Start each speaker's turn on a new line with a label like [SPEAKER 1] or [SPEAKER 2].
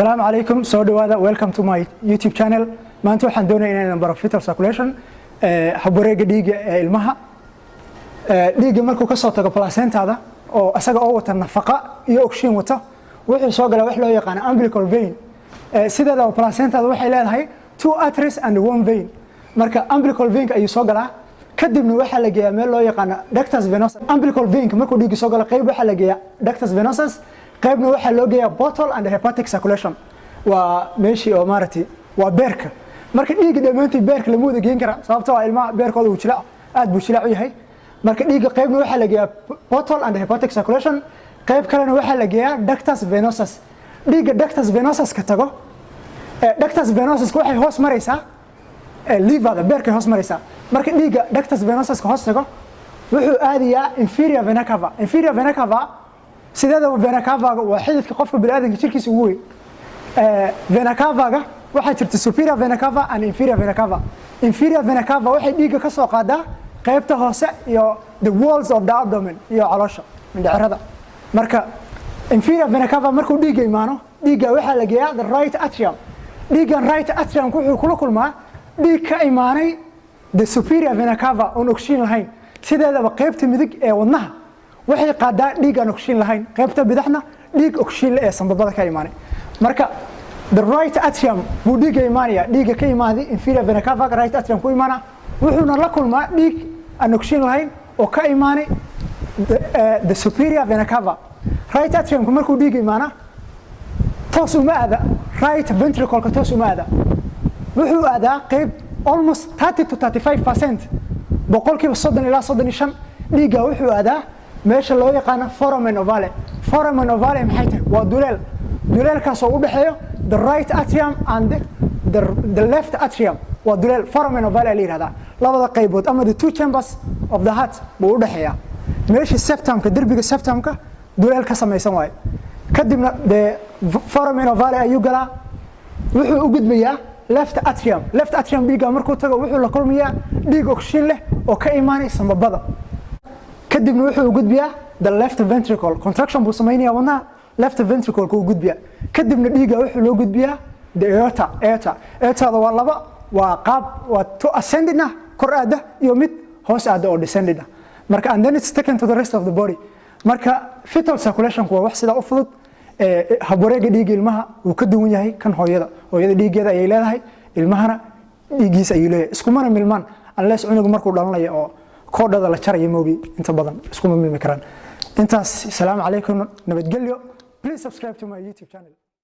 [SPEAKER 1] Asalaamu calaykum, soo dhawaada. Welcome to my YouTube channel. Maanta waxaan doonaya inaan baro fetal circulation, habwareegga dhiigga ee ilmaha. Dhiigga markuu ka soo tago placentada oo isaga oo wata nafaqa iyo oxygen wata, wuxuu soo galaa wax loo yaqaano umbilical vein. Sideedaba placentada waxay leedahay two arteries and one vein. Marka umbilical veinka ayuu soo galaa, kadibna waxaa la geeyaa meel loo yaqaano ductus venosus. Umbilical veinka markuu dhiigga soo galo, qayb waxaa la geeyaa ductus venosus, qaybna waxaa loo geeyaa portal and hepatic circulation. Waa meeshii oo maaragtay waa beerka. Marka dhiigga dhammaantii beerka lama wada geen kara, sababtoo ah ilmaha beerkooda uu jilac, aad buu jilac u yahay. Marka dhiigga qaybna waxaa la geeyaa portal and hepatic circulation, qayb kalena waxaa la geeyaa ductus venosus. Dhiigga ductus venosus ka tago, ductus venosus waxay hoos maraysaa liverda, beerkay hoos maraysaa. Marka dhiigga ductus venosuska hoos tago, wuxuu aadayaa inferior vena cava. Inferior vena cava, sideedaba vena cavaga waa xididka qofka bini'aadanka jirkiisa ugu weyn. Vena cavaga waxaa jirta superior vena cava and inferior vena cava. Inferior vena cava waxay dhiigga ka soo qaadaa qaybta hoose iyo the walls of the abdomen iyo caloosha, mindhicirada. Marka inferior vena cava markuu dhiigga imaano, dhiigga waxaa la geeyaa the right atrium. Dhiiggan right atrium wuxuu kula kulmaa dhiig ka imaanay the superior vena cava oon oxygen lahayn. Sideedaba qaybta midig ee wadnaha waxay qaadaa dhiig aan oxygen lahayn, qaybta bidixna dhiig oxygen ee sambabada ka imaanay. Marka the right atrium buu dhiigga imaanaya. Dhiigga ka imaaday inferior vena cava right atrium ku imaana, wuxuuna la kulmaa dhiig aan oxygen lahayn oo ka imaanay the superior vena cava. Right atriumku markuu dhiigga imaana, toos uma aada right ventricle-ka, toos uma aada. Wuxuu aadaa qayb almost 30 to 35%, 30% ilaa 35 dhiigga wuxuu aadaa meesha loo yaqaano foramen ovale. Foramen ovale maxay tahay? Waa duleel, duleelkaas oo u dhexeeyo the right atrium and the left atrium. Waa duleel, foramen ovale la yihahdaa. Labada qaybood ama the two chambers of the heart buu u dhexeeyaa. Meeshii septumka, derbiga septumka duleel ka samaysan waayo. Kadibna dee foramen ovale ayuu galaa, wuxuu u gudbayaa left atrium. Left atrium dhiigga markuu tago, wuxuu la kulmayaa dhiig oxygen leh oo ka imaanay sambabada. Kadibna wuxuu u gudbiyaa the left ventricle. Contraction buu samaynayaa wadnaha, left ventricle u gudbiyaa. Kadibna dhiigga wuxuu loo gudbiyaa the aorta. Aortada waa laba, waa qaab, waa to ascending ah, kor aada, iyo mid hoos aada oo descending ah. Marka and then it's taken to the rest of the body. Marka fetal circulationku waa wax sidaa u fudud. Habwareegga dhiigga ilmaha wuu ka duwan yahay kan hooyada. Hooyada dhiiggeeda ayay leedahay, ilmahana dhiiggiisa ayuu leeyahay. Iskumana milmaan unless cunugu markuu dhalanayo oo koodhada la jarayo moogi, inta badan iskuma milmi karaan. Intaas, asalaamu calaykum, nabadgelyo. Please subscribe to my YouTube channel.